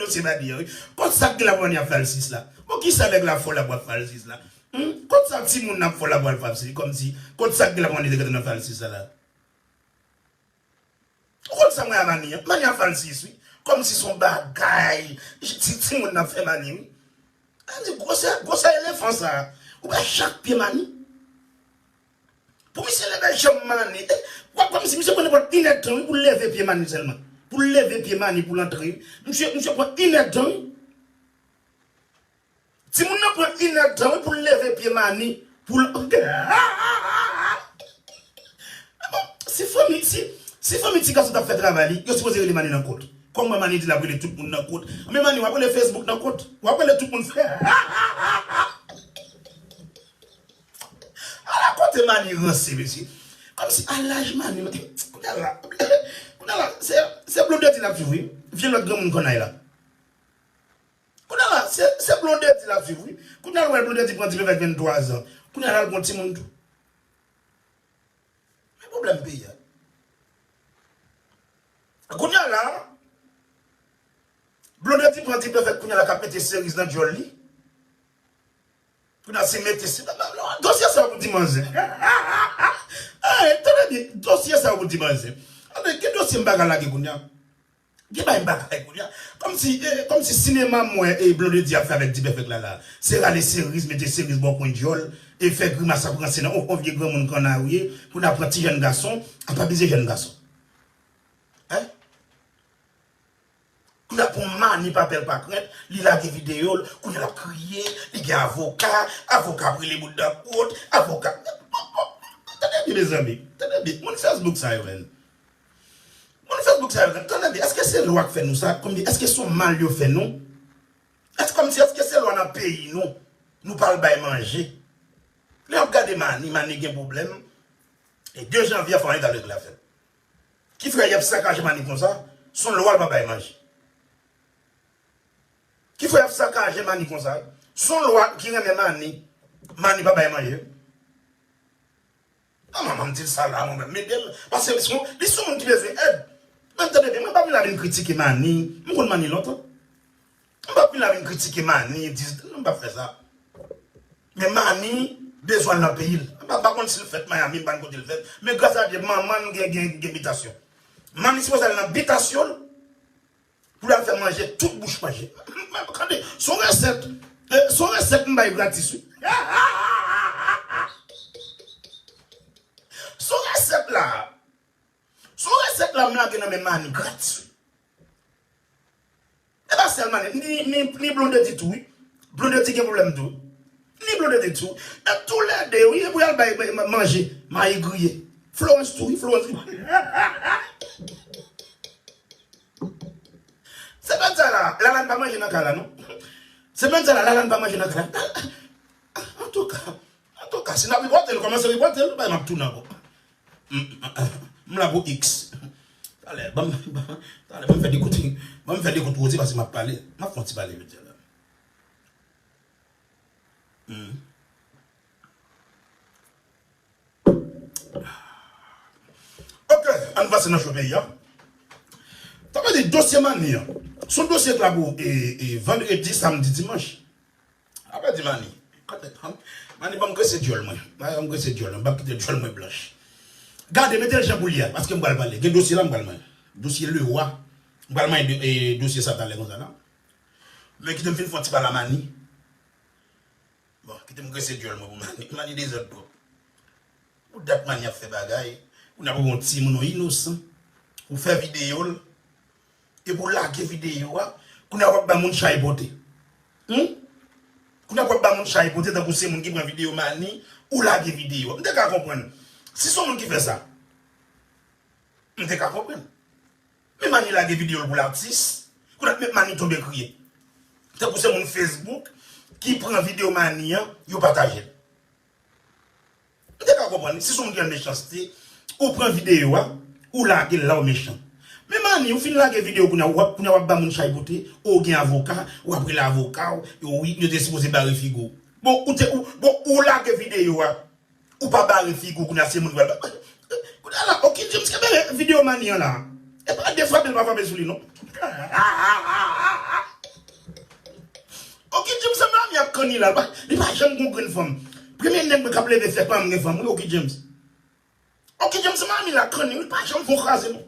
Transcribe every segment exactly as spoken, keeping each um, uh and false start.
dosye Mani an, wi. Kot sa k gen la pou Mani ap fè al sis la? Bon, kisa nèg la fè w la pou ap fè al sis la? Hmm? Kot sa timoun nan ap fè w la pou al fè al sis? Kòmsi, kot sa k gen la pou Mani te gentan nan fè al sis la la? Ou konn sa mwen a Mani an? Mani ap fè al sis, wi. Kòmsi se yon bagay. Ti, timoun nan ap fè Mani, wi. An di gwosè, gwosè elefan sa. Ou wè chak pye Mani? Pou misye leve janm Mani, eh, w ap wè misye, misye pran nenpòt inèdtan, wi, pou l leve pye Mani sèlman. Pou l leve pye Mani, pou l antre, wi. Misye, misye pran inèdtan, wi. Timoun nan pran inèdtan, wi, pou l leve pye Mani, pou l, bon, si fanmi, si, si fanmi ti gason t ap fè travay li, yo sipoze rele Mani nan kot. Kòm mwen Mani di l ap rele tout moun nan kot. Men Mani, w ap rele Facebook nan kot. W ap rele tout moun frè. Ala kote Mani ranse, mesye. Kòmsi a laj Mani, kounye a la, kounye a la, se, se Blondedy l ap swiv, wi. Vye lòt granmoun kònay la. Kounye a la, se, se Blondedy l ap swiv, wi. Kounye a l wè Blondedy pran ti bebe ak venntwa zan. Kounye a la, l pran timoun tou. Men pwoblèm peyi a. Kounye a la, Blondedy pran ti bebe, kounye a la k ap mete seriz nan djòl li. Kounye a se mete se, dosye sa pou ti manzè. Ey, tande byen, dosye sa pou ti manzè. Anben, gen dosye m pa ka lage kounye a. Gen bagay m pa ka lage kounye a. Kòmsi, eh, kòmsi sinema m wè, eh, Blondedy ap fè avèk Ti Pèfèk la la. Se rale seriz, mete seriz bò kwen djòl, e fè grimas ap ranse nan, oh, oh, vye granmoun kannarye, pou n ap pran ti jèn gason, ap abize jèn gason. Hein? Kounye a pou Mani pa pè l pa krent, li lage videyo l, kounye a l ap kriye, li gen avoka, avoka ap rele bout dan kwòt, avoka. Tande byen, mezanmi, tande byen, moun Facebook sa yo menm. Moun Facebook sa yo, tande byen, èske se lwa k fè nou sa? Konbyen, èske se yon mal yo fè nou? Èske kòmsi, èske se lwa nan peyi nou, nou pa al bay manje? Lè w ap gade Mani, Mani gen pwoblèm, e de janvye a fò Mani t al regle afè l. Ki fè y ap sakaje Mani konsa? Se yon lwa l pa bay manje. Ki fè y ap sakaje Mani konsa? Se yon lwa ki renmen Mani, Mani pa bay manje. Non, manman m di l sa la, mwen menm, m ede l. Paske li se yon, li se yon moun ki bezwen èd. Men tande byen, mwen pa vin la vin kritike Mani. M konn Mani lontan. M p ap vin la vin kritike Mani, di, non, m p ap fè sa. Men Mani bezwen al nan peyi l. M pa, pa konn si l fèt Miami, m pa konn kote l fèt. Men gras a Dye, manman l gen, gen, gen bitasyon. Mani sipoze al nan bitasyon l pou l al fè manje, tout bouch manje. M, m, tande, se yon resèt, eh, se yon resèt m bay gratis, wi. Se yon resèt la. Se yon resèt la m lage nan men Mani gratis, wi. E pa sèl Mani, ni, ni, ni Blondedy tou, wi. Blondedy gen pwoblèm tou. Ni Blondedy tou. E toulède, wi, e pou y al bay, bay, bay manje. Mayi griye. Florence tou, wi, Florence. Se pa sa la, Lalane pa manje nan kay la, non. Se pa sa la, Lalane pa manje nan kay la. Antouka, antouka, si n ap ripòte l, kòmanse ripòte l, bay m ap tounen ankò. M, m, m la pou X. Talè, ban m, ban m, talè, ban m fè de kout, ban m fè de kout woze paske m ap pale. M ap fè yon ti pale jodi a la. Hmm. Ok, ann vanse nan cho peyi a. Sa vle di dosye Mani an. Se yon dosye k la pou, e, e, vandredi, samdi, dimanch. Apre di Mani. Kote, Mani, ban m grese dyòl mwen. Ban m grese dyòl mwen. M p ap kite dyòl mwen blanch. Gade, mete l jan pou l ye a, paske m pral pale. Gen dosye la, m pral manyen. Dosye Lewa. M pral manyen de, e, dosye sa talè konsa la. Men kite m fin fè yon ti pale a Mani. Bon, kite m grese dyòl mwen pou Mani. Mani dezòd twòp. Pou dat Mani ap fè bagay. Kounye a pou yon timoun, yon inosan. Ou fè videyo l. Epi w lage videyo a. Kounye a w ap ba moun chay pote. Hmm? Kounye a w ap ba moun chay pote tankou se moun ki pran videyo Mani, ou lage videyo a. M te ka konprann. Si se yon moun ki fè sa, m te ka konprann. Men Mani lage videyo l pou latis. Kounye a met Mani tonbe kriye. Tankou se moun Facebook ki pran videyo Mani an, yo pataje l. M te ka konprann, si se yon moun ki nan mechanste, ou pran videyo a, ou lage l la, ou mechan. Men Mani, ou fin lage videyo kounye a, w ap, kounye a w ap ba moun chay pote, ou gen avoka, w ap rele avoka w, yo, wi, yo te sipoze bare figi w. Bon, ou te, ou, bon, ou lage videyo a, ou pa bare figi w, kounye a se moun ki pral ba. Kounye a la, Okin James kenbe videyo Mani an la. E pa de frape l pa frape sou li, non. Manmi la, li pa, li pa janm gon grenn fanm. Premye nèg mwen k ap leve fè pa m gen fanm, wi, Oky James. Oky James, manmi la kanni, wi, li pa janm fon kraze, non.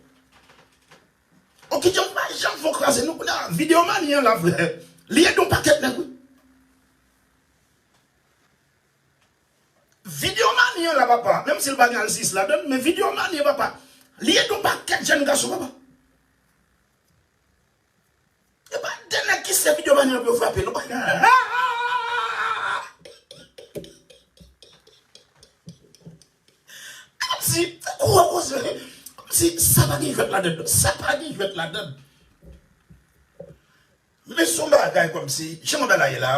Oky James pa janm fon kraze, non. Kounye a, videyo Manmi an la, frè. Li ede yon pakèt nèg, wi. Videyo Manmi an la, papa. Menm si l pa gen alzis ladan l, men videyo Manmi an, papa. Li ede yon pakèt jèn gason, papa. E pa de nèg ki se videyo Manmi an pou yo frape, non. Kòmsi, kòmsi sa pa gen jwèt ladan, non. Sa pa gen jwèt ladan. Men se yon bagay kòmsi, jan bagay la ye la,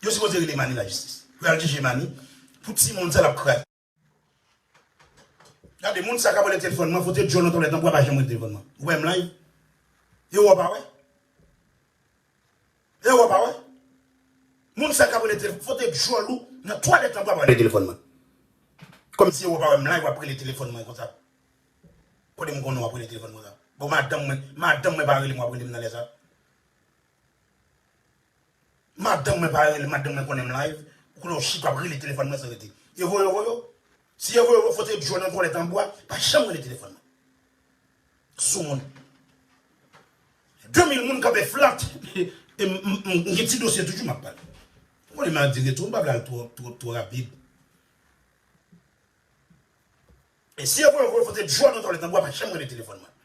yo sipoze rele Manmi lajistis. Pou y al jije Manmi, pou timoun sa l ap kraze. Gade, moun sa k ap rele telefòn mwen, fote djòl nan twalèt an bwa pa janm rele telefòn mwen. Ou wè m live? E ou pa wè? E ou pa wè? Moun sa k ap rele telefòn, fote djòl ou nan twalèt an bwa pa rele telefòn mwen. Kòmsi ou pa wè m live, w ap rele telefòn mwen konsa. Kote m konnen w ap rele telefòn mwen konsa? Bon, madanm mwen, madanm mwen pa rele m, w ap rele m nan lè sa. Madanm mwen pa rele, madanm mwen konnen m live. Ou konnen w chita w ap rele telefòn mwen san rete. Yo voye, yo voye, yo. Si yo voye, yo fote djòl nan twalèt an bwa, pa janm rele telefòn mwen. Soumoun. De mil moun kanpe flat. E m, m, m, m gen ti dosye toujou m ap pale. Ou konnen m a di retou, m pa vle al twò, twò, twò rapid. E si yo voye, yo fote djòl nan twalèt an bwa, pa janm rele telefòn mwen.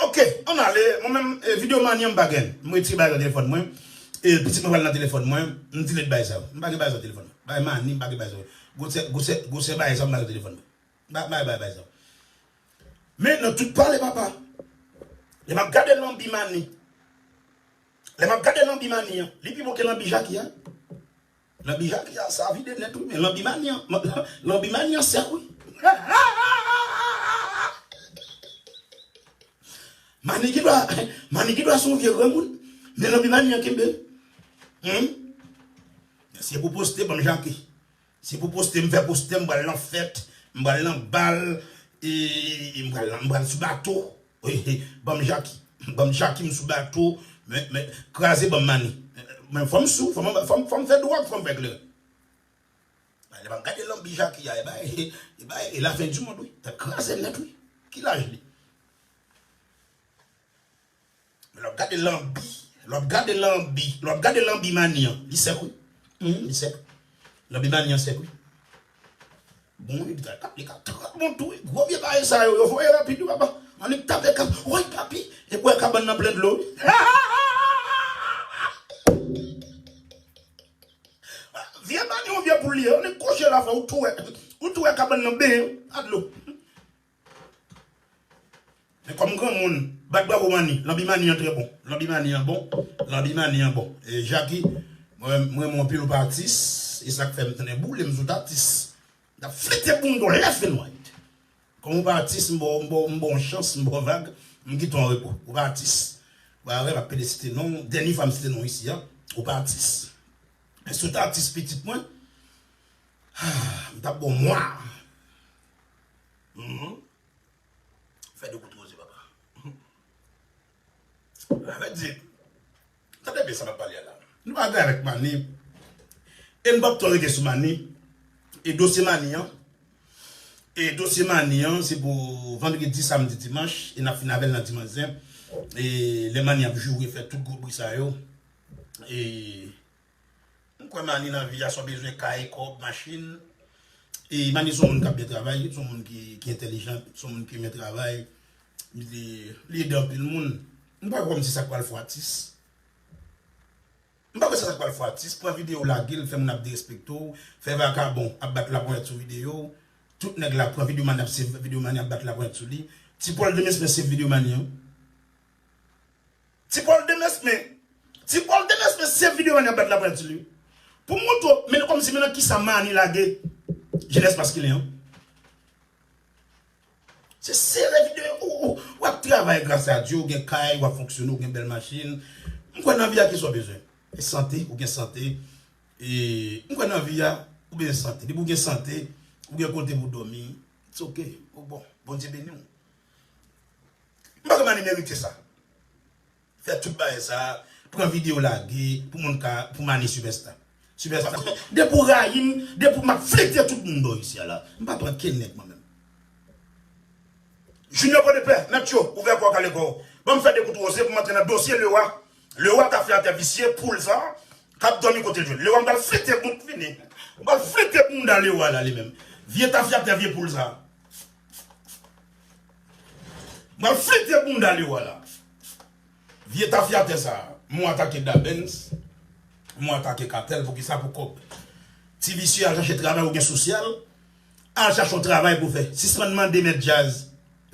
Ok, ann ale. Mwen menm, e, videyo Manmi an m pa gen. M retire bagay sa nan telefòn mwen. E, pitit mwen pral nan telefòn mwen. M delete bagay sa yo. M pa gen bagay sa nan telefòn mwen. Bagay Manmi, m pa gen bagay sa yo. Gwosè, gwosè, gwosè bagay sa yo, m pa gen nan telefòn mwen. M pa, m pa gen bagay sa yo. Men nan tout pale, papa. Lè m ap gade lanbi Manmi. Lè m ap gade lanbi Manmi an. Li pi bon ke lanbi Jackie an. Lanbi Jackie a, sa vide nèt, wi, men lanbi Manmi an, lanbi Manmi an sèk, wi. Manmi gendwa, Manmi gendwa se yon vye granmoun, men lanbi Manmi an kenbe. Hmm? Se pou poste, ban m Jackie. Se pou poste, m fè poste, m pral nan fèt, m pral nan bal, e, e m pral, m pral sou bato. Wi, ban m Jackie. Ban m Jackie, m sou bato. Men, men, kraze ban m Manmi. Men fò m sou, fò m, fò m, fò m fè dwòg, fò m fè kleren. Lè m ap gade lanbi Jackie a, e bay, e bay, e la fen di mond, wi. T ap kraze nèt, wi. Ki laj li? Lè w ap gade lanbi, lè w ap gade lanbi, lè w ap gade lanbi Manmi an, li sèk, wi. Hmm, li sèk. Lanbi Manmi an sèk, wi. Bon, wi, li ka, li ka trè bon tou, wi. Gwo vye bagay sa yo, yo voye rapid, wi, papa. Annik tape kab, woy, papi, epi wè kabann nan plen dlo, wi. Vye Manmi, yon vye poul li ye, annik kwoche la fò, ou tou wè, ou tou wè kabann nan benyen, a dlo. Men kòm granmoun, bat bravo Manmi. Lanbi Manmi an trè bon. Lanbi Manmi an bon. Lanbi Manmi an bon. E Jackie, mwen, mwen renmen w anpil, ou pa atis. E sa k fè m tounen boule m sou atis. M t ap flite bounda w left and right. Kòm ou pa atis, m ba w, m ba w, m ba w yon chans, m ba w vag, m kite w an repo. Ou pa atis. Ou pa wè, m ap pede site non w. Dènye fwa m site non w isi a. Ou pa atis. Men si w t atis pitit mwen, m t ap ba w mwa. Mhm. Fè de kout woze, papa. Sa vle di, tande byen sa m ap pale a la. Nou pa gade avèk Manmi. E n p ap twò rete sou Manmi. E dosye Manmi an. E dosye Manmi an, se pou vandredi, samdi, dimanch. E n ap fin avè l nan dimanch zen. E lè Manmi ap joure, fè tout gwo bri sa yo. E M kwè Manmi nan vi a, sa w bezwen, kay, kòb, machin. E Manmi se yon moun k ap byen travay, se yon moun ki, ki entèlijan, se yon moun ki renmen travay. Li, li ede anpil moun. M pa kwè kòmsi sa k pral fè w atis. M pa kwè se sa k pral fè w atis. Pran videyo w lage l, fè moun ap derespekte w, fè vakabon ap bat laponyèt sou videyo w. Tout nèg la pran videyo Manmi ap save videyo Manmi ap bat laponyèt sou li. Ti Pòl Demesme save videyo Manmi an. Ti Pòl Demesme, Ti Pòl Demesme save videyo Manmi ap bat laponyèt sou li. Pou m montre w, men kòmsi men nan kisa Manmi lage jenès maskilen an. Se sere videyo, ou, ou, w ap travay gras a Dye, ou gen kay, w ap fonksyone, ou gen bèl machin. M kwè nan vi a kisa w bezwen? E sante, ou gen sante. E m kwè nan vi a, ou bezwen sante. Depi w gen sante, ou gen kote pou w dòmi. It's ok. Ou bon. Bondye beni w. M pa kwè Manmi merite sa. Fè tout bagay sa, pran videyo lage pou moun ka, pou m ale sipèsta. Sipèsta. Depi w rayi m, depi m ap flite tout moun bò isi a la. M pa pran kenn nèg mwen menm. Junior Pòdepè, mèt yo, ouvè kò w, kale kò w. Ban m fè de kout woze pou m antre nan dosye Lewa. Lewa tafyatè visye, poul sa, k ap dòmi kote l jwenn. Lewa m pral flite bout vini. M pral flite bounda Lewa la li menm. Vye tafyatè, vye poul sa. M pral flite bounda Lewa la. Vye tafyatè sa, mwen atake Dabens, mwen atake Katèl, poukisa pou kòb? Ti visye al chache travay ou gen sosyal, al chache yon travay pou fè. Sispann mande mèt djaz.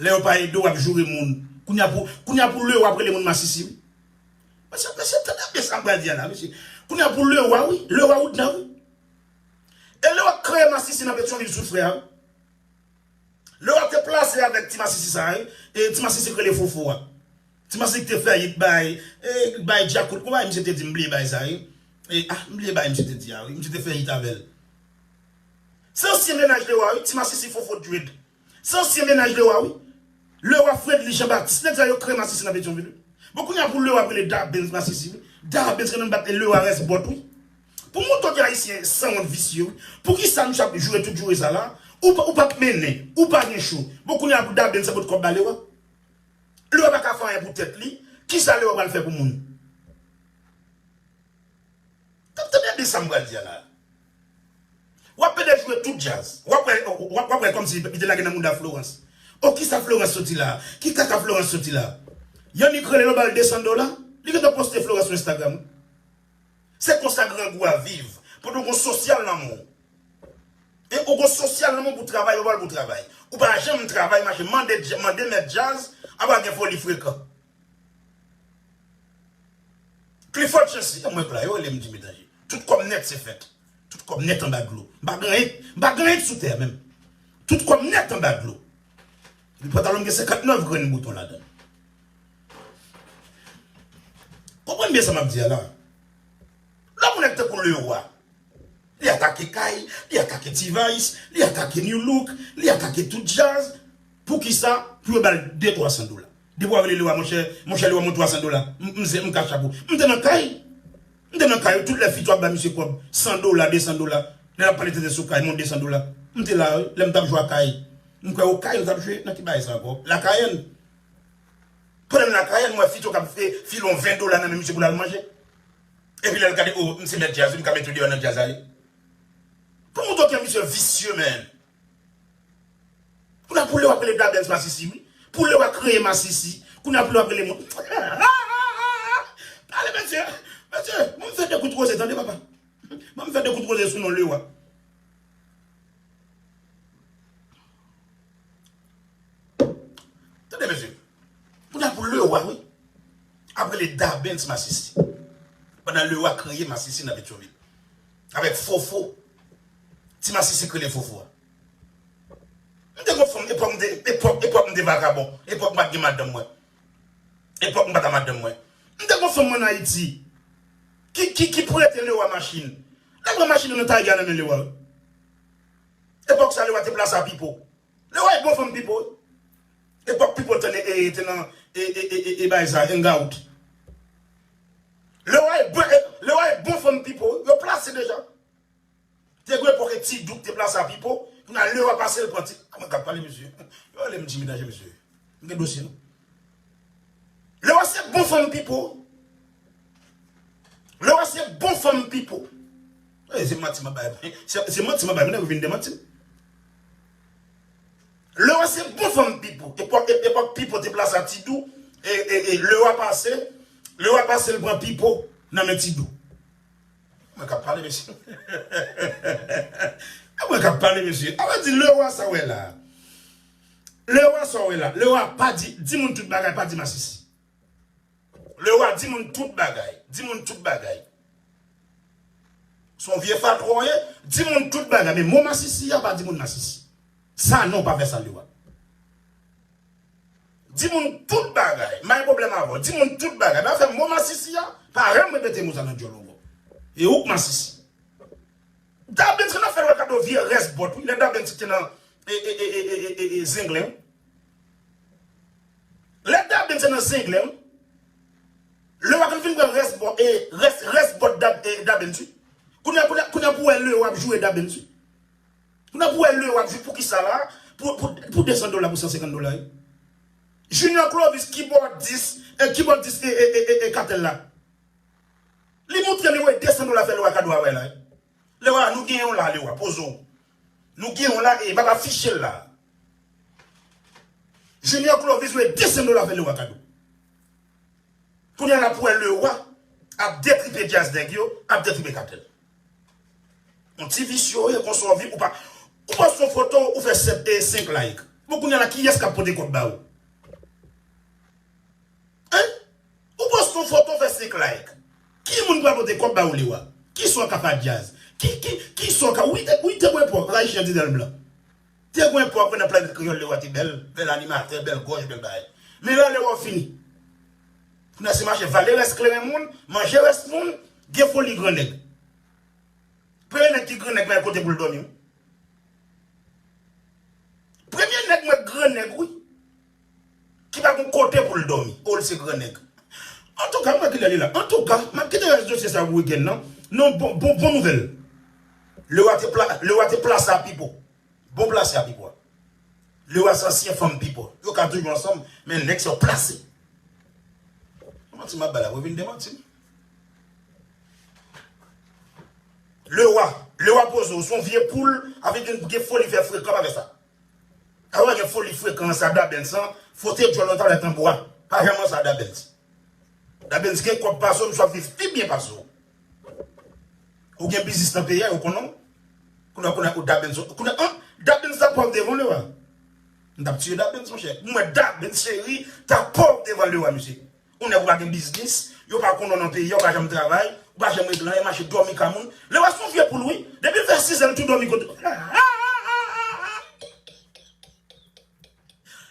Lè yo pa ede w, w ap joure moun. Kounye a pou, kounye a pou Lewa ap rele moun masisi, wi. Mesye, mesye, tande byen sa m pral di a la, mesye. Kounye a pou Lewa, wi. Lewa ou dna, wi. E Lewa k kreye masisi nan Petyonvil sou frè a, wi. Lewa te plase avèk ti masisi sa, wi. E ti masisi k rele Fofo a. Ti masisi ki te fè hit bay, e, bay Djakout. Konbyen misye te di, m bliye bay sa, wi. E, ah, m bliye bay misye te di a, wi. Misye te fè hit avè l. Se ansyen mennaj Lewa, wi. Ti masisi Fofo Dread. Se ansyen mennaj Lewa, wi. Lewa Fredly Jean Baptiste. Nèg sa yo kreye masisi nan Petyonvil, wi. Bon, kounye a pou Lewa ap rele Dabens masisi, wi. Dabens gen nan bat Lewa rès bòt, wi. Pou mouton ki ayisyen sanwont visye, wi. Poukisa misye ap joure tout joure sa la? Ou pa, ou pa k mennen, ou pa gen cho. Bon, kounye a pou Dabens se pot kòb ba Lewa. Lewa pa ka fè anyen pou tèt li. Kisa Lewa pral fè pou moun? Tande byen sa m pral di a la. W ap pede joure tout djaz. W ap wè, w ap, w ap wè kòmsi li te lage nan mouda Florence. O, kisa Florence soti la? Ki kaka Florence soti la? Yannick rele l, ba l de san dola. Li gentan poste Florence sou Instagram. Se konsa grangou a viv. Pandan w gon sosyal nan men w. E ou gon sosyal nan men w pou travay, yo ba l pou travay. Ou pa janm travay, mache mande, mande mèt djaz, apa gen foli frekan. Clifford Chance, e mwen k la, yo rele m Jimmy Danje. Tout kòb nèt se fèt. Tout kòb nèt anba dlo. M pa gen anyen, m pa gen anyen sou tè a menm. Tout kòb nèt anba dlo. Epi pantalon m gen senkantnèf grenn bouton ladan l. Konprann byen sa m ap di a la. Lè yon nèg tankou Lewa, li atake Kay, li atake T-Vice, li atake New Look, li atake tout djaz. Poukisa? Pou yo ba l de twa san dola. Depi w ap rele Lewa, monchè, monchè Lewa, mwen twa san dola. M, m, m ka chapo. M te nan Kay. M te nan Kay, tout lè Fito ap ba misye kòb, san dola, de san dola. Lè l ap pale tenten sou Kay, mwen de san dola. M te la, wi, lè m t ap jwe a Kay. M kwè o Kay, nou t ap jwe, nan ki bagay sa ankò? Lakayèn. Pandan m Lakayèn, m wè Fito k ap file yon ven dola nan men misye pou l al manje. Epi lè l gade, o, m se mèt djaz, m ka mete w deyò nan djaz a, wi. Pou mouton ki misye visye, man. Kounye a pou Lewa ap rele Dabens masisi, wi. Pou Lewa kreye masisi. Kounye a pou Lewa ap rele moun. Ale, mesye, mesye, ban m fè de kout woze, tande, papa. Ban m fè de kout woze sou non Lewa. Tande, mesye. Kounye a pou Lewa, wi, ap rele Dabens masisi. Pandan Lewa kreye masisi nan Petyonvil. Avèk Fofo. Ti masisi k rele Fofo a. M te gon fanm, epòk m te, epòk, epòk m te vakabon. Epòk m pa t gen madanm mwen. Epòk m pa t a madanm mwen. M te gon fanm mwen nan Ayiti. Ki, ki, ki prete Lewa machin. Lè l pran machin nan Tayga nan men Lewa. Epòk sa Lewa te plase a Pipo. Lewa e bon fanm Pipo, wi. Epòk Pipo te nan, e, te nan, e, e, e, e, e bagay sa, hangout. Lewa e bon, e, Lewa e bon fanm Pipo, wi. Yo plase deja. Te gen epòk e Ti Douk te plase a Pipo. Kounye a Lewa pase l pran Ti, a mwen k ap pale, mesye. Yo rele m Jimmy Danje, mesye. M gen dosye, non. Lewa se bon fanm Pipo. Lewa se bon fanm Pipo. E, se manti m ap bay. Se, se manti m ap bay. Moun yo vin demanti m. Lewa se bon fanm Pipo. Epòk, e, epòk Pipo te plase a Ti Douk. E, e, e, Lewa pase. Lewa pase l pran Pipo nan men Ti Douk. Mwen k ap pale, mesye. E mwen k ap pale, mesye. A vle di, Lewa sa w wè la. Lewa sa w wè la. Lewa pa di, di moun tout bagay, pa di masisi. Lewa di moun tout bagay. Di moun tout bagay. Se yon vye fatwa w ye, di moun tout bagay. Men mo masisi a, pa di moun masisi. Sa non, pa fè sa, Lewa. Di moun tout bagay. M pa gen pwoblèm avè w. Di moun tout bagay. Pa fè mo masisi a, pa janm repete mo sa nan djòl ou ankò. E ou k masisi. Dabens nan fè l wè kado vye rès bòt, wi. Lè Dabens te nan, e, e, Zenglen. Lè Dabens te nan Zenglen, wi. Lewa konn fin pran rès bò, e, rès, rès bòt Da, e, Dabens wi. Kounye a, kounye a, kounye a pou wè Lewa ap joure Dabens wi. Kounye a pou wè Lewa ap joure poukisa la, pou, pou, pou de san dola, pou san senkant dola wi. Junior Clovis, kibòdis, e, kibòdis, e, e, e, e, e, Katèl la. Li montre li voye de san dola fè Lewa kado a wè la wi. Lewa, nou gen yon la, Lewa, poze w. Nou gen yon la, e, m ap afiche l la. Junior Clovis voye de san dola fè Lewa kado. Kounye a la pou wè Lewa ap detripe djaz nèg yo, ap detripe Katèl. Yon ti visye w ye, konsa w viv, ou pa, ou poste yon foto, ou fè sèt e senk like. Bon, kounye a la, kiyès k ap pote kòb ba ou? Hein? Ou poste yon foto, fè senk like. Ki moun pral pote kòb ba ou, Lewa? Ki sa w ka fè djaz? Ki, ki, ki sa w ka, wi, te, wi, te gwen pòk, Ayisyen di dèl blan. Te gwen pòk, nan Planèt Kreyòl, Lewa te bèl, bèl animatè, bèl gòj, bèl bagay. Men la, Lewa fini. Kounye a se mache vale rès kleren moun, manje rès moun, gen foli gran nèg. Premye nèg ki gran nèg, men kote pou l dòmi. Premye nèg mwen gran nèg, wi. Ki pa gon kote pou l dòmi. O, l se gran nèg. Antouka, m wè kilè li la. Antouka, m ap kite rès dosye sa pou wikenn nan. Non, bon, bon, bon nouvèl. Lewa te pla-, Lewa te plase a Pipo. Bon plase a Pipo. Lewa se ansyen fanm Pipo. Yo ka toujou ansanm, men nèg sa yo plase. Manti m ap bay la, pou vin demanti m. Lewa, Lewa poze w, se yon vye poul, avèk yon gen foli fè frekan, pa fè sa. Awa gen foli frekan sa Dabens an, fwote djòl nan tablèt an bwa. Pa janm an sa Dabens. Dabens gen kòb pase w, misye ap viv pi byen pase w. Ou gen biznis nan peyi a, yo konnen w. Kounye a, kounye a, ou Dabens, kounye a, an, Dabens ta pòv devan Lewa. M t ap tiye Dabens, monchè. Mwen, Dabens cheri, ta pòv devan Lewa, mesye. Ou nèg ou pa gen biznis, yo pa konnen w nan peyi a, ou pa janm travay, ou pa janm regle anyen, mache dòmi ka moun. Lewa se yon vye poul, wi. Depi l fè sizè, l tou dòmi kote.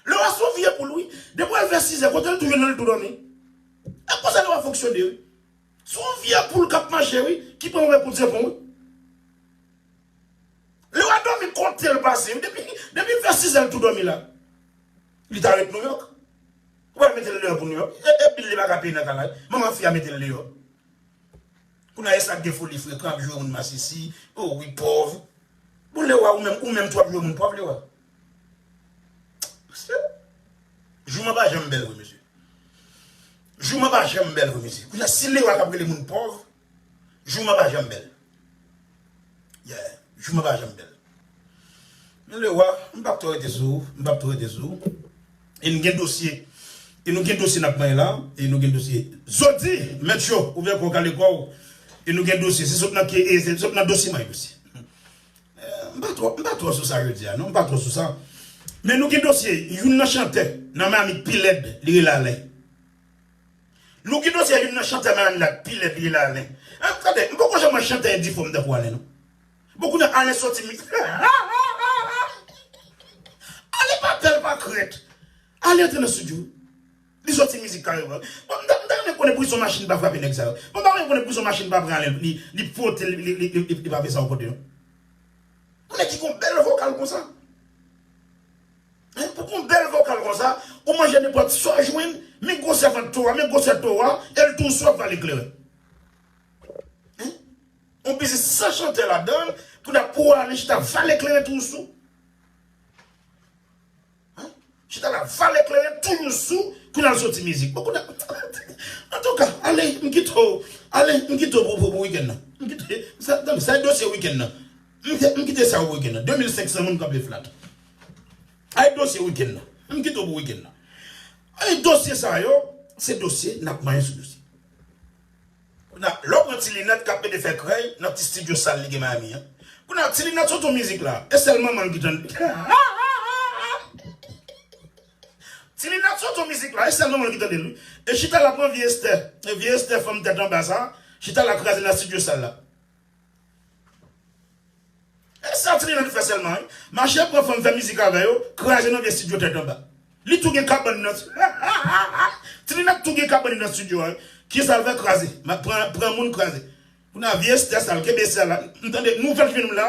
Lewa se yon vye poul, wi. Depi w al fè sizè, kote l tou jwenn nan, l tou dòmi. E konsa Lewa fonksyone, wi. Se yon vye poul k ap mache, wi, ki pran move kout zepon, wi. Lewa dòmi kote l pase, wi. Depi, depi l fè sizè, l tou dòmi la. Li ta ret Nouyòk. Ou pral mete l deyò pou Nouyòk. E, e bil li pa ka peye nan kay la. Manman fi a mete l deyò. Kounye a, e sa k gen foli frekan, ap joure moun masisi. O wi, pòv. Bon, Lewa, ou menm, ou menm tou ap joure moun pòv, Lewa. Jouman pa janm bèl vre, mesye. Jouman pa janm bèl vre, mesye. Kounye a, si Lewa k ap rele moun pòv, jouman pa janm bèl. Yeah, jouman pa janm bèl. Men Lewa, m p ap twò rete sou ou, m p ap twò rete sou ou. E n gen dosye. E nou gen dosye n ap manyen la, e nou gen dosye. Zodi, mèt yo, ouvè kò w, kale kò w. E nou gen dosye. Se sot nan ke, e, se sot nan dosye, manyen dosye. Eh, m pa twò, m pa twò sou sa jodi a, non, m pa twò sou sa. Men nou gen dosye, youn nan chantè nan Miami k pi lèd, li rele Alen. Nou gen dosye youn nan chantè Miami la k pi lèd, li rele Alen. Eh, tande, m poko janm wè chantè endifòm tankou Alen, non. Bon, kounye a, Alen soti mi-, Alen pa pè, l pa krèt. Alen antre nan estidyo. Li soti mizik kareman. Bon, m ta, m ta renmen konnen poukisa yon machin pa frape nèg sa yo. Bon, m ta renmen konnen poukisa yon machin pa pran Alen, li, li fwote, li, li pa fè sa yon kote, non. Yon nèg ki gon bèl vokal konsa. Hein, pou gon bèl vokal konsa, ou manje nenpòt sa w jwenn, men gwosè vant toro a, men gwosè toro a, e l tou sou ap vale kleren. Hein? Yon biznis san chantè ladan l, pou n ap pou ale chita vale kleren tou sou. Hein? Chita la vale kleren toujou sou, kounye a l soti mizik. Bon, kounye a, antouka, ale, m kite w, ale, m kite w pou, pou, pou wikenn nan. M kite, sa, tann, sa e dosye wikenn nan. M kite, m kite sa pou wikenn nan. De mil senk san moun k ap leve flat. Ay dosye wikenn nan. M kite w pou wikenn nan. Ay dosye sa yo, se dosye n ap manyen sou dosye. Kounye a, lè w pran Ti Linèt k ap mete fè krèy nan ti estidyo sal li gen Miami an. Kounye a, Ti Linèt sot yon mizik la, e sèl manman l ki tande. Ti Linèt sot yon mizik la, e sèl manman l ki tande l, wi. E chita la pran vye Estè. E vye Estè fanm tèt anba sa, chita la kraze nan estidyo sal la. E sa Ti Linèt fè sèlman, wi. Mache pran fanm fè mizik avè yo, kraze nan vye estidyo tèt anba. Li tou gen kabann nan. Ti Linèt tou gen kabann nan estidyo a, wi. Kisa l fè? Kraze. Ma-, pran, pran moun kraze. Kounye a vye Estè sa l kenbe sèl la. M tande nouvèl ki vin m la.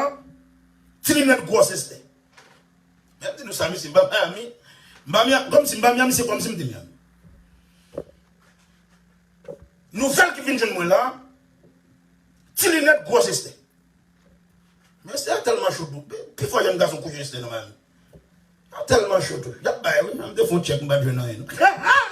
Ti Linèt gwòs Estè. Men m di nou sa, misye, m pa Miami. M pa Miami, kòmsi m pa Miami, se kòmsi m te Miami. Nouvèl ki vin jwenn mwen la, ti linèt gwòs Estè. Men Estè a tèlman cho tou. Pi fò jèn gason kouche Estè nan Miami. A tèlman cho tou. Y ap bay, wi. M te fè yon tchèk, m pa t jwenn anyen, non.